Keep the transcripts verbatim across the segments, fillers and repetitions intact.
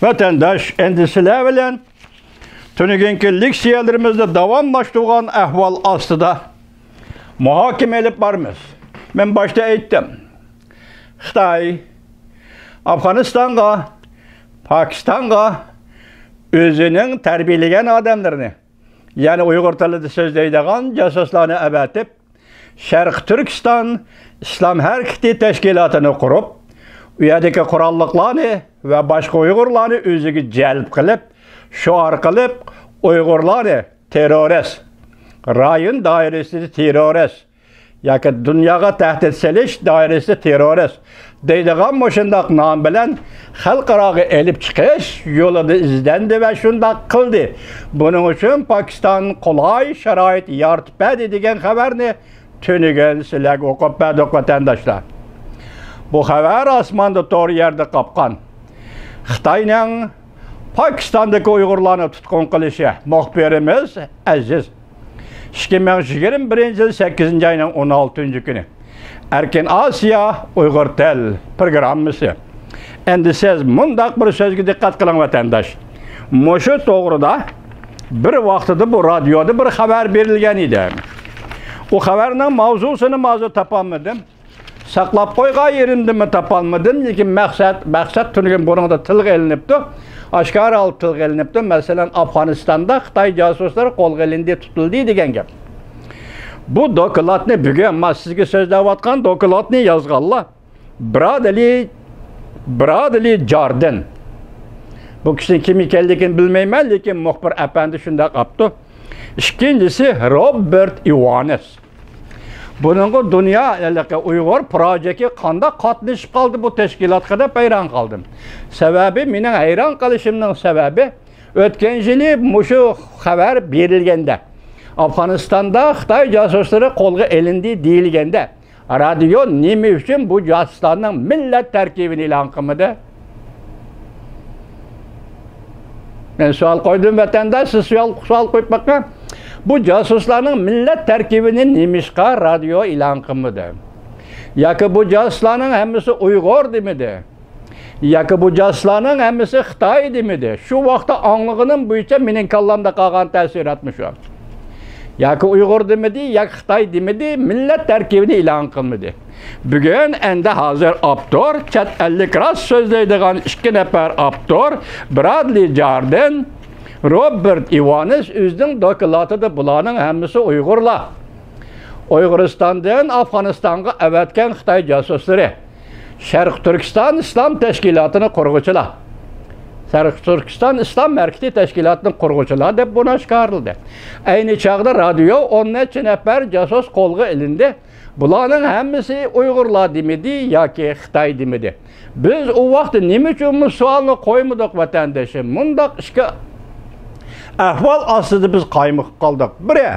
ۋەتەنداش، ئەمدى سىلەر بىلەن تۈنۈگۈنكى لېكسىيەلىرىمىزنى داۋاملاشتۇرغان ئەھۋال ئاستىدا مۇھاكىمە ئېلىپ بارىمىز. مەن باشتا ئېيتتىم. خىتاي ئافغانىستانغا، پاكىستانغا ئۆزىنىڭ تەربىيەلىگەن ئادەملىرىنى، يەنى ئۇيغۇر تىلىدا سۆزلەيدىغان جاسۇسلارنى ئەۋەتىپ، شەرقىي تۈركىستان ئىسلام ھەرىكىتى تەشكىلاتىنى قۇرۇپ، ئۇ يەردىكى قوراللىقلارنى ۋە باشقا ئۇيغۇرلارنى ئۆزىگە جەلپ قىلىپ، شۇ ئارقىلىق ئۇيغۇرلارنى تېررورىست، رايون دائىرىسىدە تېررورىست ياكى دۇنياغا تەھدىت سېلىش دائىرىسىدە تېررورىست دەيدىغان مۇشۇنداق نام بىلەن خەلقئاراغا ئېلىپ چىقىش يولىدا ئىزدەندى ۋە شۇنداق قىلدى. بۇنىڭ ئۈچۈن پاكىستان قولاي شارائىت يارىتىپ بەردى دېگەن خەۋەرنى تۈنۈگۈن سىلەرگە ئوقۇپ بەردۇق، ۋەتەنداشلار. بۇ خەۋەر ئاسماندا تور يەردە قاپقان. خىتاينىڭ پاكىستاندىكى ئۇيغۇرلارنى تۇتقۇن قىلىشى. مۇخبىرىمىز ئەزىز. ئىككى مىڭ يىگىرمە بىرىنچى يىل سەككىزىنچى ئاينىڭ ئون ئالتىنچى كۈنى. ئەركىن ئاسىيا ئۇيغۇر تىل پروگراممىسى. ئەمدى سىز مۇنداق بىر سۆزگە دىققەت قىلىڭ، ۋەتەنداش. مۇشۇ توغرىدا بىر ۋاقتىدا بۇ رادىيودا بىر خەۋەر بېرىلگەن ئىدى. ئۇ خەۋەرنىڭ ماۋزۇسىنى ھازىر تاپالمىدىم. ساقلاپ قويغان يېرىمدىمۇ تاپالمىدىم، لېكىن مەقسەت، مەقسەت تۈنۈگۈن بۇنىڭدا تىلغا ئېلىنىپتۇ. ئاشكارا ھالدا تىلغا ئېلىنىپتۇ. مەسىلەن، ئافغانىستاندا خىتاي جاسۇسلىرى قولغا ئېلىندى، تۇتۇلدى دېگەن گەپ. بۇ دوكلاتنى، بۈگۈن ما سىزگە سۆزلەۋاتقان دوكلاتنى يازغانلار برادلى، برادلى جاردىن. بۇ كىشىنىڭ كىم ئىكەنلىكىنى بىلمەيمەن، لېكىن مۇخبىر ئەپەندى شۇنداق ئاپتۇ. ئىككىنچىسى روبېرت ئىۋانس. بۇنىڭغا دۇنيا، ھېلىقى ئۇيغۇر پروجېكتى قانداق قاتنىشىپ قالدى بۇ تەشكىلاتقا دەپ ھەيران قالدىم. سەۋەبى، مېنىڭ ھەيران قېلىشىمنىڭ سەۋەبى، ئۆتكەن يىلى مۇشۇ خەۋەر بېرىلگەندە، ئافغانىستاندا خىتاي جاسۇسلىرى قولغا ئېلىندى دېيىلگەندە، رادىيو نېمە ئۈچۈن بۇ جاسۇسلارنىڭ مىللەت تەركىبىنى ئېلان قىلمىدى؟ مەن سوئال قويدۇم، ۋەتەنداش، سىز سوئال، سوئال قويۇپ بېقىڭ. بۇ جاسۇسلارنىڭ مىللەت تەركىبىنى نېمىشقا رادىيو ئېلان قىلمىدى؟ ياكى بۇ جاسۇسلارنىڭ ھەممىسى ئۇيغۇر دېمىدى؟ ياكى بۇ جاسۇسلارنىڭ ھەممىسى خىتاي دېمىدى؟ شۇ ۋاقىتتا ئاڭلىغىنىم بويىچە مېنىڭ كاللامدا قالغان تەسىراتمۇ شۇ. ياكى ئۇيغۇر دېمىدى، ياكى خىتاي دېمىدى، مىللەت تەركىبىنى ئېلان قىلمىدى. بۈگۈن ئەمدى ھازىر ئاپتور، چەت ئەللىك راست سۆزلەيدىغان ئىككى نەپەر ئاپتور، برادلى جاردىن، روبېرت ئىۋانس ئۆزىنىڭ دوكلاتىدا بۇلارنىڭ ھەممىسى ئۇيغۇرلار. ئۇيغۇرىستاندىن ئافغانىستانغا ئەۋەتكەن خىتاي جاسۇسلىرى. شەرقىي تۈركىستان ئىسلام تەشكىلاتىنى قۇرغۇچىلار، شەرقىي تۈركىستان ئىسلام ھەرىكىتى تەشكىلاتىنى قۇرغۇچىلار دەپ بۇنى ئاشكارىلىدى. ئەينى چاغدا رادىيو ئون نەچچە نەپەر جاسۇس قولغا ئېلىندى. بۇلارنىڭ ھەممىسى ئۇيغۇرلار دېمىدى ياكى خىتاي دېمىدى؟ بىز ئۇ ۋاقىتتا نېمە ئۈچۈن بۇ سوئالنى قويمىدۇق، ۋەتەندىشىم؟ مۇنداق ئىككى ئەھۋال ئاستىدا بىز قايمۇقۇپ قالدۇق. بىرى،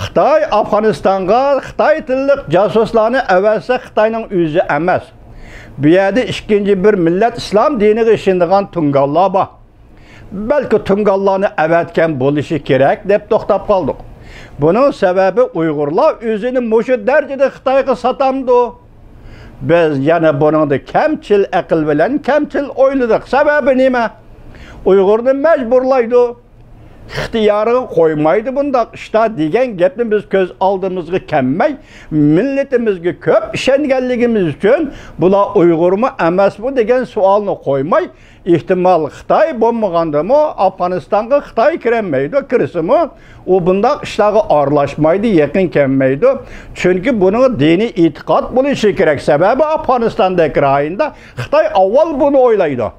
خىتاي ئافغانىستانغا خىتاي تىللىق جاسۇسلارنى ئەۋەتسە، خىتاينىڭ ئۆزى ئەمەس. بۇ يەردە ئىككىنچى بىر مىللەت ئىسلام دىنىغا ئىشىنىدىغان تۇڭگانلار بار. بەلكى تۇڭگانلارنى ئەۋەتكەن بولۇشى كېرەك دەپ توختاپ قالدۇق. بۇنىڭ سەۋەبى، ئۇيغۇرلار ئۆزىنى مۇشۇ دەرىجىدە خىتايغا ساتامدۇ؟ بىز يەنە بۇنىڭدا كەمچىل ئەقىل بىلەن كەمچىل ئويلىدۇق. سەۋەبى نېمە؟ ئۇيغۇرنى مەجبۇرلايدۇ. ئىختىيارىغا قويمايدۇ بۇنداق ئىشتا دېگەن گەپنى بىز كۆز ئالدىمىزغا كەلمەي، مىللىتىمىزگە كۆپ ئىشەنگەنلىكىمىز ئۈچۈن، بۇلار ئۇيغۇرمۇ ئەمەسمۇ دېگەن سوئالنى قويماي، ئېھتىمال خىتاي بولمىغاندىمۇ ئافغانىستانغا خىتاي كىرەلمەيدۇ، كىرسىمۇ ئۇ بۇنداق ئىشلارغا ئارىلاشمايدۇ، يېقىن كەلمەيدۇ. چۈنكى بۇنىڭ دىنىي ئېتىقاد بولۇشى كېرەك، سەۋەبى ئافغانىستاندەك رايوندا خىتاي ئاۋۋال بۇنى ئويلايدۇ.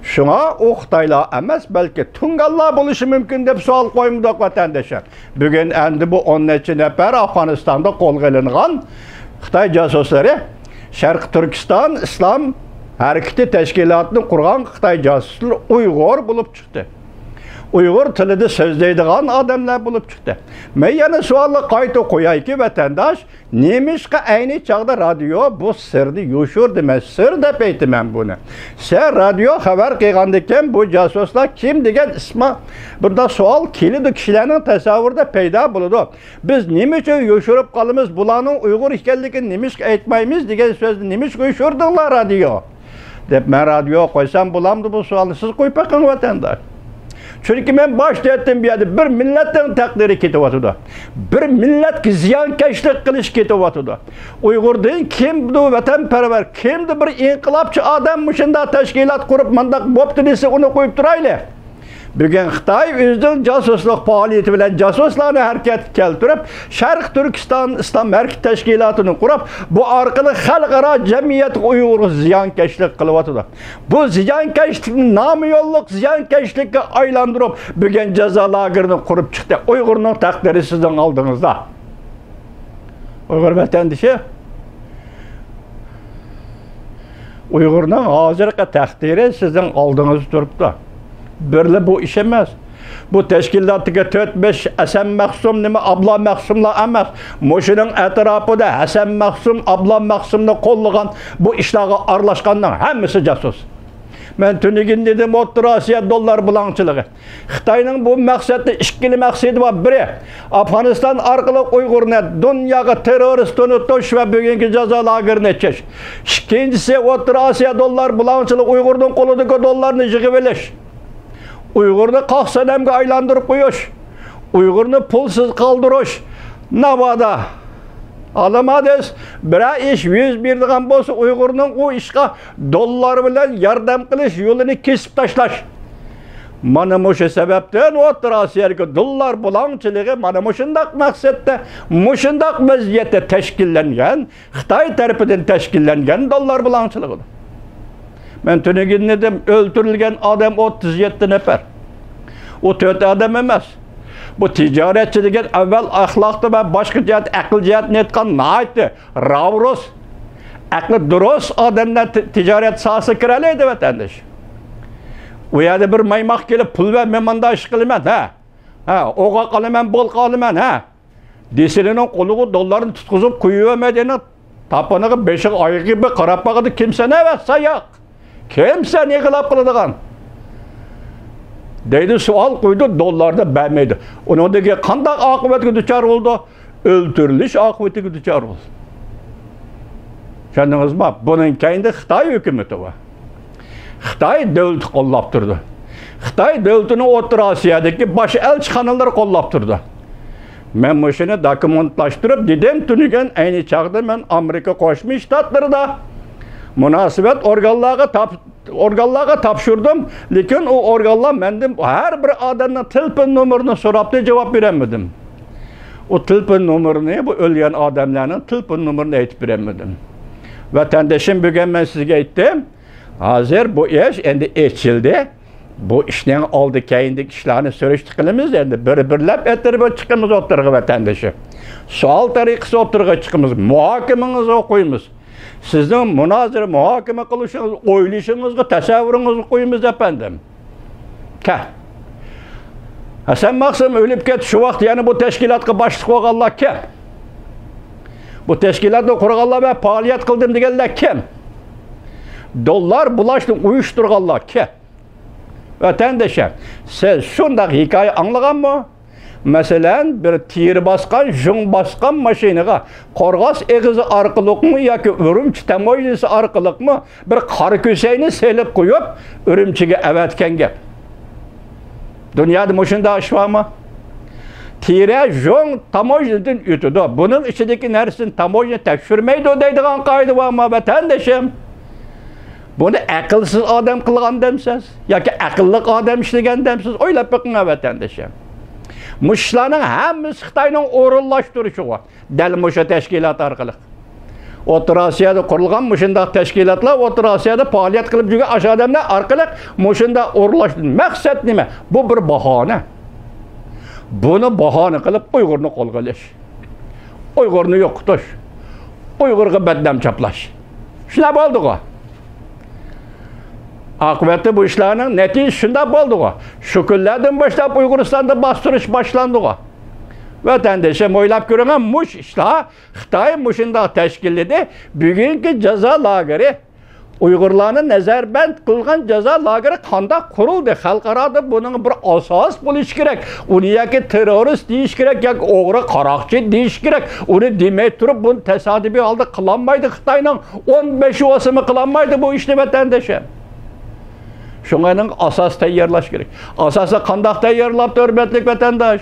شۇڭا ئۇ خىتايلار ئەمەس، بەلكى تۇڭگانلار بولۇشى مۇمكىن دەپ سوئال قويمىدۇق، ۋەتەندىشىم. بۈگۈن ئەمدى بۇ ئون نەچچە نەپەر ئافغانىستاندا قولغا ئېلىنغان خىتاي جاسۇسلىرى، شەرقىي تۈركىستان ئىسلام ھەرىكىتى تەشكىلاتىنى قۇرغان خىتاي جاسۇسلىرى ئۇيغۇر بولۇپ چىقتى. ئۇيغۇر تىلىدا سۆزلەيدىغان ئادەملەر بولۇپ چىقتى. مەن يەنە سوئالنى قايتا قويايكى، ۋەتەنداش، نېمىشقا ئەينى چاغدا رادىيو بۇ سىرنى يوشۇردى؟ مەن سىر دەپ ئېيتىمەن بۇنى. سەن رادىيو خەۋەر قىلغاندىكىن، بۇ جاسۇسلار كىم دېگەن ئىسما-، بۇنداق سوئال كېلىدۇ كىشىلەرنىڭ تەسەۋۋۇرىدا پەيدا بولىدۇ. بىز نېمە ئۈچۈن يوشۇرۇپ قالىمىز؟ بۇلارنىڭ ئۇيغۇر ئىكەنلىكىنى نېمىشقا ئېيتمايمىز دېگەن سۆزنى نېمىشقا يوشۇردۇڭلار رادىيو؟ دەپ مەن رادىيوغا قويسام بولامدۇ بۇ سوئالنى؟ سىز قويۇپ بېقىڭ ۋەتەنداش. چۈنكى مەن باشتا ئېيتتىم، بۇ يەردە بىر مىللەتنىڭ تەقدىرى كېتىۋاتىدۇ. بىر مىللەتكە زىيانكەشلىك قىلىش كېتىۋاتىدۇ. ئۇيغۇردىن كىمدۇ ۋەتەنپەرۋەر، كىمدۇ بىر ئىنقىلابچى ئادەم مۇشۇنداق تەشكىلات قۇرۇپ مۇنداق بوپتۇ دېسە، ئۇنى قويۇپ تۇرايلى. بۈگۈن خىتاي ئۆزىنىڭ جاسۇسلۇق پائالىيىتى بىلەن جاسۇسلارنى ھەرىكەتكە كەلتۈرۈپ، شەرقىي تۈركىستان ئىسلام ھەرىكىتى تەشكىلاتىنى قۇرۇپ، بۇ ئارقىلىق خەلقئارا جەمئىيەتكە، ئۇيغۇرغا زىيانكەشلىك قىلىۋاتىدۇ. بۇ زىيانكەشلىكنى نامىيوللۇق زىيانكەشلىككە ئايلاندۇرۇپ، بۈگۈن جازا لاگېرىنى قۇرۇپ چىقتى. ئۇيغۇرنىڭ تەقدىرى سىزنىڭ ئالدىڭىزدا. ئۇيغۇر ۋەتەندىشى، ئۇيغۇرنىڭ ھازىرقى تەقدىرى سىزنىڭ ئالدىڭىزدا تۇرۇپتۇ. بىرلا بۇ ئىش ئەمەس. بۇ تەشكىلاتتىكى تۆت-بەش ھەسەن مەخسۇم، نېمە ئابلا مەخسۇملار ئەمەس. مۇشۇنىڭ ئەتراپىدا ھەسەن مەخسۇم، ئابلا مەخسۇمنى قوللىغان، بۇ ئىشلارغا ئارىلاشقاننىڭ ھەممىسى جاسۇس. مەن تۈنۈگۈن دېدىم، ئوتتۇرا ئاسىيا دوللار بۇلاڭچىلىقى. خىتاينىڭ بۇ مەقسەتتە ئىككىلا مەقسىتى بار. بىرى، ئافغانىستان ئارقىلىق ئۇيغۇرنى دۇنياغا تېررورىست تونۇتۇش ۋە بۈگۈنكى جازا لاگېرىنى ئېچىش. ئىككىنچىسى، ئوتتۇرا ئاسىيا دوللار بۇلاڭچىلىق، ئۇيغۇرنىڭ قولىدىكى دوللارنى يىغىۋېلىش. ئۇيغۇرنى قاق سەنەمگە ئايلاندۇرۇپ قويۇش. ئۇيغۇرنى پۇلسىز قالدۇرۇش. ناۋادا ئالىمادىس بىرەر ئىش يۈز بېرىدىغان بولسا، ئۇيغۇرنىڭ ئۇ ئىشقا دوللار بىلەن ياردەم قىلىش يولىنى كېسىپ تاشلاش. مانا مۇشۇ سەۋەبتىن ئوتتۇرا ئاسىيادىكى دوللار بۇلاڭچىلىقى مانا مۇشۇنداق مەقسەتتە، مۇشۇنداق ۋەزىيەتتە تەشكىللەنگەن، خىتاي تەرىپىدىن تەشكىللەنگەن دوللار بۇلاڭچىلىقىدۇر. مەن تۈنۈگۈن دېدىم، ئۆلتۈرۈلگەن ئادەم ئوتتۇز يەتتە نەپەر. ئۇ تۆت ئادەم ئەمەس. بۇ تىجارەتچى دېگەن ئەۋۋەل ئەخلاقتا ۋە باشقا جەھەت، ئەقىل جەھەتتىن ئېيتقان ناھايىتى راۋرۇس، ئەقلى دۇرۇس ئادەملەر تى-، تىجارەت ساھەسىگە كىرەلەيدۇ، ۋەتەنداش. ئۇ يەردە بىر مايماق كېلىپ، پۇل بەر، مەن مانداق ئىش قىلىمەن، ھە. ھە، ئوغاق ئالىمەن، بولقا ئالىمەن، ھە. دېسىلىنىڭ قولىغا دوللارنى تۇتقۇزۇپ قويۇۋەرمەيدۇ، تاپىنىغا، بېشىغا، ئايىغىغا بىر قاراپ باقىدۇ، كىمسەن ئەۋەت ساياق؟ كىمسەن ئىنقىلاب قىلىدىغان؟ دەيدۇ، سوئال قويىدۇ، دوللارنى بەرمەيدۇ. ئۇنىڭدىن كېيىن قانداق ئاقىۋەتكە دۇچار بولىدۇ؟ ئۆلتۈرۈلۈش ئاقىۋىتىگە دۇچار بولىدۇ. چۈشەندىڭىزمۇ؟ بۇنىڭ كەينىدە خىتاي ھۆكۈمىتى بار. خىتاي دۆلىتى قوللاپ تۇرىدۇ. خىتاي دۆلىتىنىڭ ئوتتۇرا ئاسىيادىكى باش ئەلچىخانىلىرى قوللاپ تۇرىدۇ. مەن مۇشۇنى دوكۇمېنتلاشتۇرۇپ دېدىم، تۈنۈگۈن ئەينى چاغدا مەن ئامېرىكا قوشما شتاتلىرىدا مۇناسىۋەت ئورگانلارغا تاپ-، ئورگانلارغا تاپشۇردۇم. لېكىن ئۇ ئورگانلار مەندىن ھەر بىر ئادەمنىڭ تېلېفون نومۇرىنى سوراپتۇ، جاۋاب بېرەلمىدىم. ئۇ تېلېفون نومۇرىنى، بۇ ئۆلگەن ئادەملەرنىڭ تېلېفون نومۇرىنى ئېيتىپ بېرەلمىدىم. ۋەتەندىشىم، بۈگۈن مەن سىزگە ئېيتتىم. ھازىر بۇ ئىش ئەمدى ئېچىلدى. بۇ ئىشنىڭ ئالدى كەينىدىكى ئىشلارنى سۈرۈشتە قىلىمىز. ئەمدى بىر-بىرلەپ ئېتىرىپ چىقىمىز ئوتتۇرىغا، ۋەتەندىشىم. سوئال تەرىقىسى ئوتتۇرىغا چىقىمىز. مۇھاكىمىڭىزنى قويىمىز. سىزنىڭ مۇنازىرە، مۇھاكىمە قىلىشىڭىز، ئويلىشىڭىزغا، تەسەۋۋۇرىڭىزغا قويىمىز، ئەپەندىم. كە. ھەسەن مەخسۇم ئۆلۈپ كەتتى، شۇ ۋاقىت يەنە بۇ تەشكىلاتقا باشلىق بولغانلار كىم؟ بۇ تەشكىلاتنى قۇرغانلار ۋە پائالىيەت قىلدىم دېگەنلەر كىم؟ دوللار بۇلاشنى ئۇيۇشتۇرغانلار كىم؟ ۋەتەندىشىم، سىز شۇنداق ھېكايە ئاڭلىغانمۇ؟ مەسىلەن، بىر تېرە باسقان، ژۇڭ باسقان ماشىنىغا قورغاس ئېغىزى ئارقىلىقمۇ ياكى ئۈرۈمچى تاموژنىسى ئارقىلىقمۇ بىر قارا كۆسەينى سېلىپ قويۇپ، ئۈرۈمچىگە ئەۋەتكەن گەپ. دۇنيادا مۇشۇنداق ئىش بارمۇ؟ تېرە، ژۇڭ تاموژنىدىن ئۆتىدۇ. بۇنىڭ ئىچىدىكى نەرسىنى تاموژنا تەكشۈرمەيدۇ دەيدىغان قائىدە بارمۇ، ۋەتەندىشىم؟ بۇنى ئەقىلسىز ئادەم قىلغان دەمسىز ياكى ئەقىللىق ئادەم ئىشلىگەن دەمسىز؟ ئويلاپ بېقىڭ، ۋەتەندىشىم. مۇشۇ ئىشلارنىڭ ھەممىسى خىتاينىڭ ئورۇنلاشتۇرۇشىغۇ. دەل مۇشۇ تەشكىلات ئارقىلىق. ئوتتۇرا ئاسىيادا قۇرۇلغان مۇشۇنداق تەشكىلاتلار، ئوتتۇرا ئاسىيادا پائالىيەت قىلىپ يۈرگەن ئاشۇ ئادەملەر ئارقىلىق مۇشۇنداق ئورۇنلاشتۇرۇش. مەقسەت نېمە؟ بۇ بىر باھانە. بۇنى باھانە قىلىپ ئۇيغۇرنى قولغا ئېلىش. ئۇيغۇرنى يوقىتىش، ئۇيغۇرغا بەدنام چاپلاش. شۇنداق بولدىغۇ. ئاقىۋەتتە بۇ ئىشلارنىڭ نەتىجىسى شۇنداق بولدىغۇ. شۇ كۈنلەردىن باشلاپ ئۇيغۇرىستاندا باستۇرۇش باشلاندىغۇ. ۋەتەندىشىم، ئويلاپ كۆرۈڭە، مۇشۇ ئىشلار، خىتاي مۇشۇنداق تەشكىللىدى. بۈگۈنكى جازا لاگېرى ئۇيغۇرلارنى نەزەربەند قىلغان جازا لاگېرى قانداق قۇرۇلدى؟ خەلقئارادا بۇنىڭ بىر ئاساس بولۇشى كېرەك. ئۇنى ياكى تېررورىست دېيىش كېرەك، ياكى ئوغرى، قاراقچى دېيىش كېرەك. ئۇنى دېمەي تۇرۇپ، بۇنى تاسادىپىي ھالدا قىلالمايدۇ خىتاينىڭ ئون بەش ۋاسىمۇ قىلالمايدۇ بۇ ئىشنى، ۋەتەندىشىم. شۇڭا ئاساس تەييارلاش كېرەك. ئاساسنى قانداق تەييارلاپتۇ، ھۆرمەتلىك ۋەتەنداش؟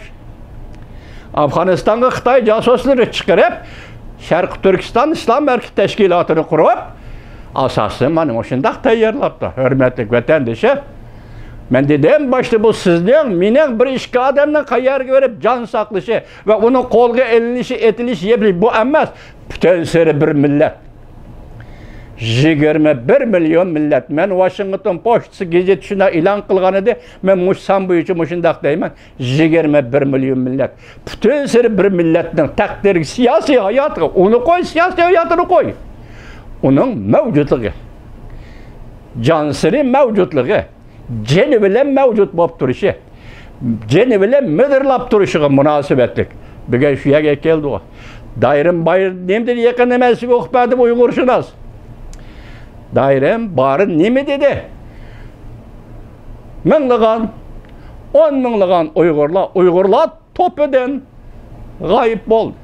ئافغانىستانغا خىتاي جاسۇسلىرى چىقىرىپ، شەرقىي تۈركىستان ئىسلام ھەرىكىتى تەشكىلاتىنى قۇرۇپ، ئاساسنى مانا مۇشۇنداق تەييارلاپتۇ، ھۆرمەتلىك ۋەتەندىشىم. مەن دېدىم باشتا، بۇ سىزنىڭ، مېنىڭ، بىر ئىككى ئادەمنىڭ قەيەرگە بېرىپ جان ساقلىشى ۋە ئۇنىڭ قولغا ئېلىنىشى، ئېتىلىشى، يېپىلىشى، بۇ ئەمەس. پۈتۈن سىرى بىر مىللەت. يىگىرمە بىر مىليون مىللەت. مەن ۋاشىنگتون پوچتىسى گېزىتى شۇنداق ئېلان قىلغان ئىدى. مەن مۇشۇ سان بويىچە مۇشۇنداق دەيمەن. يىگىرمە بىر مىليون مىللەت. پۈتۈن سىرى بىر مىللەتنىڭ تەقدىرىگە، سىياسىي ھاياتىغا، ئۇنى قوي، سىياسىي ھاياتىنى قوي. ئۇنىڭ مەۋجۇتلۇقى، جانسىرى مەۋجۇتلۇقى، جېنى بىلەن مەۋجۇت بولۇپ تۇرۇشى، جېنى بىلەن مىدىرلاپ تۇرۇشىغا مۇناسىۋەتلىك. بۈگۈن شۇ يەرگە كەلدى. دايرىم بايرىم نېمە دېدى؟ يېقىندا مەن سىزگە ئوقۇپ بەردىم، ئۇيغۇرشۇناس. دايرىم بايرىم نېمە دېدى؟ مىڭلىغان، ئون مىڭلىغان ئۇيغۇرلار، ئۇيغۇرلار توپىدىن غايىب بولدى.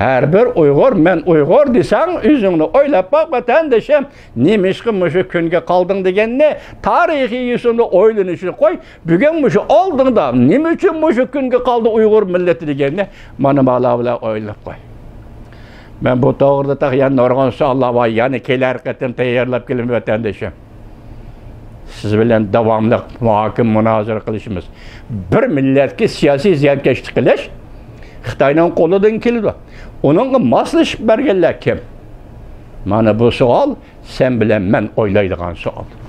ھەر بىر ئۇيغۇر، مەن ئۇيغۇر دېسەڭ، ئۆزۈڭنى ئويلاپ باق، ۋەتەندىشىم. نېمىشقا مۇشۇ كۈنگە قالدىڭ دېگەننى تارىخىي يۈزۈڭدە ئويلىنىشنى قوي. بۈگۈن مۇشۇ ئالدىڭدا نېمە ئۈچۈن مۇشۇ كۈنگە قالدى ئۇيغۇر مىللىتى دېگەننى مانا مالا بىلەن ئويلاپ قوي. مەن بۇ توغرىدا تېخى يەنە نۇرغۇن سوئاللار بار. يەنە كېلەر قېتىم تەييارلاپ كېلىمەن، ۋەتەندىشىم. سىز بىلەن داۋاملىق مۇھاكىمە، مۇنازىرە قىلىشىمىز. بىر مىللەتكە سىياسىي زىيانكەشلىك قىلىش خىتاينىڭ قولىدىن كېلىدۇ. ئۇنىڭغا ماسلىشىپ بەرگەنلەر كىم؟ مانا بۇ سوئال سەن بىلەن مەن ئويلايدىغان سوئال.